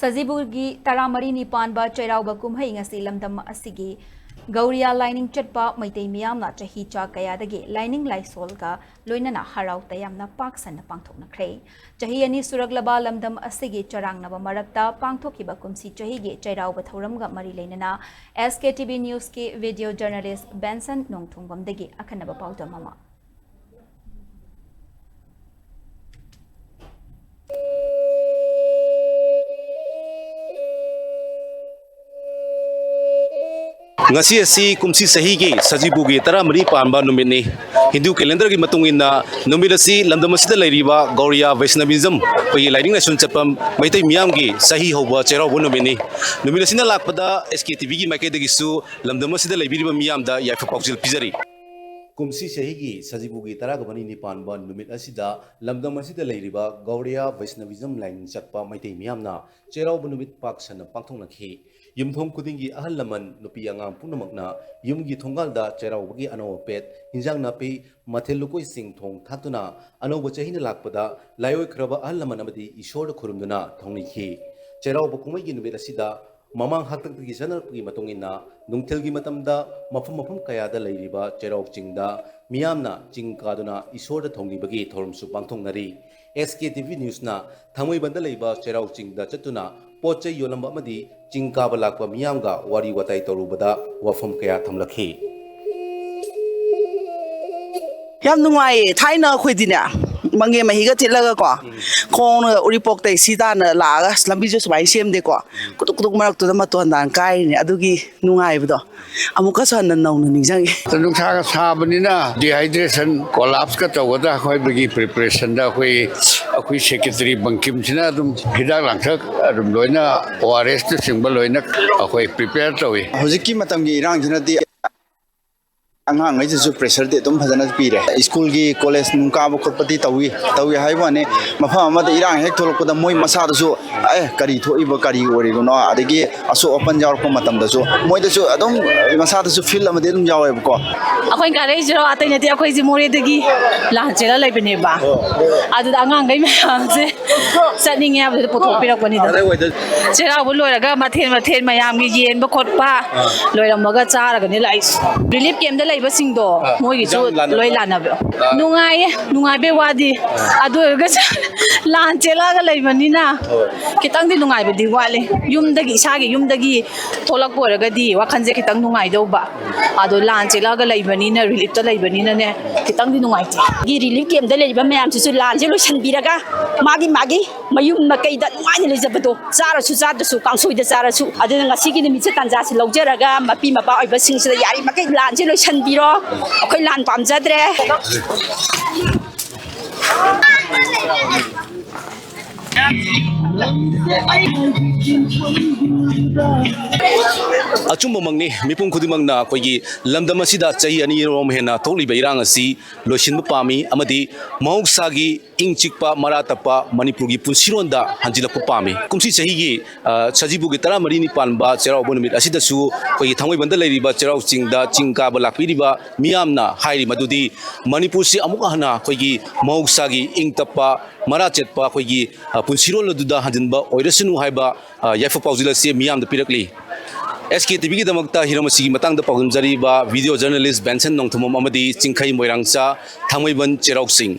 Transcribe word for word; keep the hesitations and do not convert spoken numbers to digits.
ꯁꯖꯤꯕꯨꯒꯤ ꯇꯔꯥꯃꯔꯤꯅꯤ ꯄꯥꯟꯕ ꯆꯩꯔꯥꯎꯕ ꯀꯨꯝꯍꯩ ꯉꯁꯤ ꯂꯝꯗꯝ ꯑꯁꯤꯒꯤ ꯒꯧꯔꯤꯌꯥ ꯂꯥꯏꯅꯤꯡ ꯆꯠꯄ ꯃꯩꯇꯩ ꯃꯤꯌꯥꯝꯅ ꯆꯍꯤ ꯆꯥ ꯀꯌꯥꯗꯒꯤ ꯂꯥꯏꯅꯤꯡ ꯂꯥꯏꯁꯣꯜꯒ ꯂꯣꯏꯅꯅ ꯍꯔꯥꯎ ꯇꯌꯥꯝꯅ ꯄꯥꯛ ꯁꯟꯅ ꯄꯥꯡꯊꯣꯛꯅꯈ꯭ꯔꯦ꯫ ꯆꯍꯤ ꯑꯅꯤ ꯁꯨꯔꯛꯂꯕ ꯂꯝꯗꯝ ꯑꯁꯤꯒꯤ ꯆꯔꯥꯡꯅꯕ ꯃꯔꯛꯇ ꯄꯥꯡꯊꯣꯛꯈꯤꯕ ꯀꯨꯝꯁꯤ ꯆꯍꯤꯒꯤ ꯆꯩꯔꯥꯎꯕ ꯊꯧꯔꯝꯒ ꯃꯔꯤ ꯂꯩꯅꯅ S K T V News ꯀꯤ video journalist Benson ꯅꯣꯡꯊꯣꯡꯕꯝꯗꯒꯤ ꯑꯈꯟꯅꯕ ꯄꯥꯎꯗꯝ ꯑꯃ꯫ ꯉꯁꯤ ꯑꯁꯤ ꯀꯨꯝꯁꯤ ꯆꯍꯤꯒꯤ ꯁꯖꯤꯕꯨꯒꯤ ꯇꯔꯥꯃꯔꯤ ꯄꯥꯟꯕ ꯅꯨꯃꯤꯠꯅꯤ꯫ ꯍꯤꯟꯗꯨ ꯀꯦꯂꯦꯟꯗꯔꯒꯤ ꯃꯇꯨꯡ ꯏꯟꯅ ꯅꯨꯃꯤꯠ ꯑꯁꯤ ꯂꯝꯗꯝ ꯑꯁꯤꯗ ꯂꯩꯔꯤꯕ ꯒꯧꯔꯤꯌꯥ ꯚꯩꯁꯅꯕꯤꯖꯝ, ꯑꯩꯈꯣꯏꯒꯤ ꯂꯥꯏꯅꯤꯡ ꯂꯥꯏꯁꯣꯟ ꯆꯠꯄ ꯃꯩꯇꯩ ꯃꯤꯌꯥꯝꯒꯤ ꯆꯍꯤ ꯍꯧꯕ ꯆꯩꯔꯥꯎꯕ ꯅꯨꯃꯤꯠꯅꯤ꯫ ꯅꯨꯃꯤꯠ ꯑꯁꯤꯅ ꯂꯥꯛꯄꯗ S K T V ꯒꯤ ꯃꯥꯏꯀꯩꯗꯒꯤꯁꯨ ꯂꯝꯗꯝ ꯑꯁꯤꯗ ꯂꯩꯕꯤꯔꯤꯕ ꯃꯤꯌꯥꯝꯗ ꯌꯥꯏꯐ ꯄꯥꯎꯖꯦꯜ ꯄꯤꯖꯔꯤ꯫ ꯀꯨꯝꯁꯤ ꯆꯍꯤꯒꯤ ꯁꯖꯤꯕꯨꯒꯤ ꯇꯔꯥꯒ ꯃꯔꯤꯅꯤ ꯄꯥꯟꯕ ꯅꯨꯃꯤꯠ ꯑꯁꯤꯗ ꯂꯝꯗꯝ ꯑꯁꯤꯗ ꯂꯩꯔꯤꯕ ꯒꯧꯔꯤꯌꯥ ꯚꯩꯁꯅꯕꯤꯖꯝ ꯂꯥꯏꯅꯤꯡ ꯆꯠꯄ ꯃꯩꯇꯩ ꯃꯤꯌꯥꯝꯅ ꯆꯩꯔꯥꯎꯕ ꯅꯨꯃꯤꯠ ꯄꯥꯛ ꯁꯟꯅ ꯄꯥꯡꯊꯣꯛꯅꯈꯤ꯫ ꯌꯨꯝꯊꯣꯡ ꯈꯨꯗꯤꯡꯒꯤ ꯑꯍꯜ ꯂꯃꯟ, ꯅꯨꯄꯤ ꯑꯉꯥꯡ ꯄꯨꯝꯅꯃꯛꯅ ꯌꯨꯝꯒꯤ ꯊꯣꯡꯒꯥꯜꯗ ꯆꯩꯔꯥꯎꯕꯒꯤ ꯑꯅꯧ ꯑꯄꯦꯠ, ꯍꯤꯟꯖꯥꯡ ꯅꯥꯄꯤ, ꯃꯊꯦꯜ ꯂꯨꯀꯣꯏꯁꯤꯡ ꯊꯣꯡ ꯊꯥꯛꯇꯨꯅ ꯑꯅꯧꯕ ꯆꯍꯤꯅ ꯂꯥꯛꯄꯗ ꯂꯥꯏꯑꯣꯏꯈ꯭ꯔꯕ ꯑꯍꯜ ꯂꯃꯟ ꯑꯃꯗꯤ ꯏꯁꯣꯔꯗ ꯈꯨꯔꯨꯝꯗꯨꯅ ꯊꯧꯅꯤꯈꯤ꯫ ꯆꯩꯔꯥꯎꯕ ꯀꯨꯝꯍꯩꯒꯤ ꯅꯨꯃꯤꯠ ꯑꯁꯤꯗ ꯃꯃꯥꯡ ꯍꯥꯛꯇꯛꯇꯒꯤ ꯆꯠꯅꯔꯛꯄꯒꯤ ꯃꯇꯨꯡ ꯏꯟꯅ ꯅꯨꯡꯊꯤꯜꯒꯤ ꯃꯇꯝꯗ ꯃꯐꯝ ꯃꯐꯝ ꯀꯌꯥꯗ ꯂꯩꯔꯤꯕ ꯆꯩꯔꯥꯎ ꯆꯤꯡꯗ ꯃꯤꯌꯥꯝꯅ ꯆꯤꯡ ꯀꯥꯗꯨꯅ ꯏꯁꯣꯔꯗ ꯊꯧꯅꯤꯕꯒꯤ ꯊꯧꯔꯝꯁꯨ ꯄꯥꯡꯊꯣꯛꯅꯔꯤ꯫ S K T V News ꯅ ꯊꯥꯡꯃꯩꯕꯟꯗ ꯂꯩꯕ ꯆꯩꯔꯥꯎ ꯆꯤꯡꯗ ꯆꯠꯇꯨꯅ ꯄꯣꯠ ꯆꯩ ꯌꯣꯜꯂꯝꯕ ꯑꯃꯗꯤ ꯆꯤꯡ ꯀꯥꯕ ꯂꯥꯛꯄ ꯃꯤꯌꯥꯝꯒ ꯋꯥꯔꯤ ꯋꯥꯇꯥꯏ ꯇꯧꯔꯨꯕꯗ ꯋꯥꯐꯝ ꯀꯌꯥ ꯊꯝꯂꯛꯈꯤ꯫ ꯌꯥꯝ ꯅꯨꯡꯉꯥꯏꯌꯦ꯫ ꯊꯥꯏꯅ ꯑꯩꯈꯣꯏꯗꯤꯅꯦ, ꯃꯪꯒꯦ ꯃꯍꯤꯒ ꯊꯤꯠꯂꯒꯀꯣ, ꯈꯣꯡꯅ ꯎꯔꯤꯄꯣꯛꯇꯩ ꯁꯤ ꯇꯥꯟꯅ ꯂꯥꯛꯑꯒ, ꯑꯁ, ꯂꯝꯕꯤꯁꯨ ꯁꯨꯃꯥꯏꯅ ꯁꯦꯝꯗꯦꯀꯣ, ꯀꯨꯇꯨꯛ ꯀꯨꯇꯨꯛ ꯃꯔꯛꯇꯨꯗ ꯃꯇꯣꯟ ꯇꯥꯅ ꯀꯥꯏꯔꯤꯅꯦ꯫ ꯑꯗꯨꯒꯤ ꯅꯨꯡꯉꯥꯏꯕꯗꯣ ꯑꯃꯨꯛꯀꯁꯨ ꯍꯟꯅ ꯅꯧꯅ ꯅꯤꯡꯁꯤꯡꯉꯤ꯫ ꯅꯨꯡꯁꯥꯒ ꯁꯥꯕꯅꯤꯅ dehydration, collapse ꯀ ꯇꯧꯒꯗ꯭ꯔꯥ ꯍꯥꯏꯕꯒꯤ preparation ꯗ ꯑꯩꯈꯣꯏ, ꯑꯩꯈꯣꯏ secretary ꯕꯪꯀꯤꯝꯁꯤꯅ ꯑꯗꯨꯝ ꯍꯤꯗꯥꯛ ꯂꯥꯡꯊꯛ ꯑꯗꯨꯝ ꯂꯣꯏꯅ, O R S ꯅꯆꯤꯡꯕ ꯂꯣꯏꯅ ꯑꯩꯈꯣꯏ prepare ꯇꯧꯏ꯫ ꯍꯧꯖꯤꯛꯀꯤ ꯃꯇꯝꯒꯤ ꯏꯔꯥꯡꯁꯤꯅꯗꯤ ꯑꯉꯥꯡꯉꯩꯁꯤꯁꯨ pressure ꯗꯤ ꯑꯗꯨꯝ ꯐꯖꯅ ꯄꯤꯔꯦ꯫ ꯁ꯭ꯀꯨꯜꯒꯤ, ꯀꯣꯂꯦꯖ ꯅꯨꯡ ꯀꯥꯕ ꯈꯣꯠꯄꯗꯤ ꯇꯧꯏ, ꯇꯧꯏ ꯍꯥꯏꯕ ꯋꯥꯅꯤ, ꯃꯐꯝ ꯑꯃꯗ ꯏꯔꯥꯡ ꯍꯦꯛ ꯊꯣꯛꯂꯛꯄꯗ ꯃꯣꯏ ꯃꯁꯥꯗꯁꯨ, "ꯑꯦ, ꯀꯔꯤ ꯊꯣꯛꯏꯕ, ꯀꯔꯤ ꯑꯣꯏꯔꯤꯕꯅꯣ?" ꯑꯗꯒꯤ ꯑꯁꯣꯛ ꯑꯄꯟ ꯌꯥꯎꯔꯛꯄ ꯃꯇꯝꯗꯁꯨ ꯃꯣꯏꯗꯁꯨ ꯑꯗꯨꯝ ꯃꯁꯥꯗꯁꯨ feel ꯑꯃꯗꯤ ꯑꯗꯨꯝ ꯌꯥꯎꯋꯦꯕꯀꯣ꯫ ꯑꯩꯈꯣꯏꯅ ꯀꯥꯔꯛꯏꯁꯤꯔꯣ ꯑꯇꯩ ꯅꯠꯇꯦ, ꯑꯩꯈꯣꯏꯁꯦ ꯃꯣꯔꯦꯗꯒꯤ ꯂꯥꯟ ꯆꯦꯜꯂ ꯂꯩꯕꯅꯦꯕ꯫ ꯑꯗꯨꯗ ꯑꯉꯥꯡꯈꯩ ꯃꯌꯥꯝꯁꯦ ꯆꯠꯅꯤꯡꯉꯦ ꯍꯥꯏꯕꯗꯨꯗ ꯄꯨꯊꯣꯛꯄꯤꯔꯛꯄꯅꯤꯗ꯫ ꯆꯩꯔꯥꯎꯕ ꯂꯣꯏꯔꯒ ꯃꯊꯦꯜ ꯃꯊꯦꯜ ꯃꯌꯥꯝꯒꯤ ꯌꯦꯟꯕ ꯈꯣꯠꯄ ꯂꯣꯏꯔꯝꯃꯒ ꯆꯥꯔꯒꯅꯦ ꯂꯥꯛꯏꯁꯦ꯫ ꯔꯤꯂꯤꯐ ꯀꯦꯝꯗ ꯂꯩꯕꯁꯤꯡꯗꯣ ꯃꯣꯏꯒꯤꯁꯨ ꯂꯣꯏ ꯂꯥꯟꯅꯕ? ꯅꯨꯡꯉꯥꯏꯌꯦ, ꯅꯨꯡꯉꯥꯏꯕꯩ ꯋꯥꯗꯤ꯫ ꯑꯗꯨ ꯑꯣꯏꯔꯒꯁꯨ ꯂꯥꯟ ꯆꯦꯜꯂꯛꯑꯒ ꯂꯩꯕꯅꯤꯅ ꯈꯤꯇꯪꯗꯤ ꯅꯨꯡꯉꯥꯏꯕꯗꯤ ꯋꯥꯠꯂꯦ꯫ ꯌꯨꯝꯗꯒꯤ, ꯏꯁꯥꯒꯤ ꯌꯨꯝꯗꯒꯤ ꯊꯣꯛꯂꯛꯄ ꯑꯣꯏꯔꯒꯗꯤ ꯋꯥꯈꯜꯁꯦ ꯈꯤꯇꯪ ꯅꯨꯡꯉꯥꯏꯗꯧꯕ꯫ ꯑꯗꯣ ꯂꯥꯟ ꯆꯦꯜꯂꯛꯑꯒ ꯂꯩꯕꯅꯤꯅ, ꯔꯤꯂꯤꯐꯇ ꯂꯩꯕꯅꯤꯅꯅꯦ, ꯈꯤꯇꯪꯗꯤ ꯅꯨꯡꯉꯥꯏꯇꯦ꯫ ꯒꯤ ꯔꯤꯂꯤꯐ ꯀꯦꯝꯗ ꯂꯩꯔꯤꯕ ꯃꯌꯥꯝꯁꯤꯁꯨ ꯂꯥꯟꯁꯦ ꯂꯣꯏꯁꯤꯟꯕꯤꯔꯒ ꯃꯥꯒꯤ ꯃꯥꯒꯤ ꯃꯌꯨꯝ ꯃꯀꯩꯗ ꯅꯨꯡꯉꯥꯏꯅ ꯂꯩꯖꯕꯗꯣ, ꯆꯥꯔꯁꯨ ꯆꯥꯗ꯭ꯔꯁꯨ, ꯀꯥꯡꯁꯣꯏꯗ ꯆꯥꯔꯁꯨ꯫ ꯑꯗꯨꯅ ꯉꯁꯤꯒꯤ ꯅꯨꯃꯤꯠꯁꯦ ꯇꯥꯟꯖꯥꯁꯦ ꯂꯧꯖꯔꯒ ꯃꯄꯤ ꯃꯄꯥ ꯑꯣꯏꯕꯁꯤꯡꯁꯤꯗ ꯌꯥꯔꯤꯃꯈꯩ ꯂꯥꯟꯁꯦ ꯂꯣꯏꯁꯤꯟꯕꯤꯔꯣ꯫ ꯑꯩꯈꯣꯏ ꯂꯥꯟ ꯄꯥꯝꯖꯗ꯭ꯔꯦ꯫ ꯑꯆꯨꯝꯕꯃꯛꯅꯤ, ꯃꯤꯄꯨꯝ ꯈꯨꯗꯤꯡꯃꯛꯅ ꯑꯩꯈꯣꯏꯒꯤ ꯂꯝꯗꯝ ꯑꯁꯤꯗ ꯆꯍꯤ ꯑꯅꯤꯔꯣꯝ ꯍꯦꯟꯅ ꯊꯣꯛꯂꯤꯕ ꯏꯔꯥꯡ ꯑꯁꯤ ꯂꯣꯏꯁꯤꯟꯕ ꯄꯥꯝꯃꯤ ꯑꯃꯗꯤ ꯃꯍꯧꯁꯥꯒꯤ ꯏꯪ ꯆꯤꯛꯄ ꯃꯔꯥ ꯇꯞꯄ ꯃꯅꯤꯄꯨꯔꯒꯤ ꯄꯨꯟꯁꯤꯔꯣꯟꯗ ꯍꯟꯖꯤꯜꯂꯛꯄ ꯄꯥꯝꯃꯤ꯫ ꯀꯨꯝꯁꯤ ꯆꯍꯤꯒꯤ, ꯑ, ꯁꯖꯤꯕꯨꯒꯤ ꯇꯔꯥꯃꯔꯤꯅꯤ ꯄꯥꯟꯕ ꯆꯩꯔꯥꯎꯕ ꯅꯨꯃꯤꯠ ꯑꯁꯤꯗꯁꯨ ꯑꯩꯈꯣꯏꯒꯤ ꯊꯥꯡꯃꯩꯕꯟꯗ ꯂꯩꯔꯤꯕ ꯆꯩꯔꯥꯎ ꯆꯤꯡꯗ ꯆꯤꯡ ꯀꯥꯕ ꯂꯥꯛꯄꯤꯔꯤꯕ ꯃꯤꯌꯥꯝꯅ ꯍꯥꯏꯔꯤ ꯃꯗꯨꯗꯤ ꯃꯅꯤꯄꯨꯔꯁꯤ ꯑꯃꯨꯛ ꯍꯟꯅ ꯑꯩꯈꯣꯏꯒꯤ ꯃꯍꯧꯁꯥꯒꯤ ꯏꯪ ꯇꯞꯄ ꯃꯔꯥ ꯆꯦꯠꯄ ꯑꯩꯈꯣꯏꯒꯤ, ꯑ, ꯄꯨꯟꯁꯤꯔꯣꯜ ꯑꯗꯨꯗ ꯍꯟꯖꯤꯟꯕ ꯑꯣꯏꯔꯁꯅꯨ ꯍꯥꯏꯕ, ꯑ, ꯌꯥꯏꯐ ꯄꯥꯎꯖꯦꯜ ꯑꯁꯤ ꯃꯤꯌꯥꯝꯗ ꯄꯤꯔꯛꯂꯤ꯫ ꯑꯦꯁ ꯀꯦ ꯇꯤ ꯚꯤꯒꯤꯗꯃꯛꯇ ꯍꯤꯔꯝ ꯑꯁꯤꯒꯤ ꯃꯇꯥꯡꯗ ꯄꯥꯎꯗꯝꯖꯔꯤꯕ video journalist ꯕꯦꯟꯁꯟ ꯅꯣꯡꯊꯣꯝꯕꯝ ꯑꯃꯗꯤ ꯆꯤꯡꯈꯩ ꯃꯣꯏꯔꯥꯡꯆꯥ, ꯊꯥꯡꯃꯩꯕꯟ ꯆꯩꯔꯥꯎ ꯆꯤꯡ꯫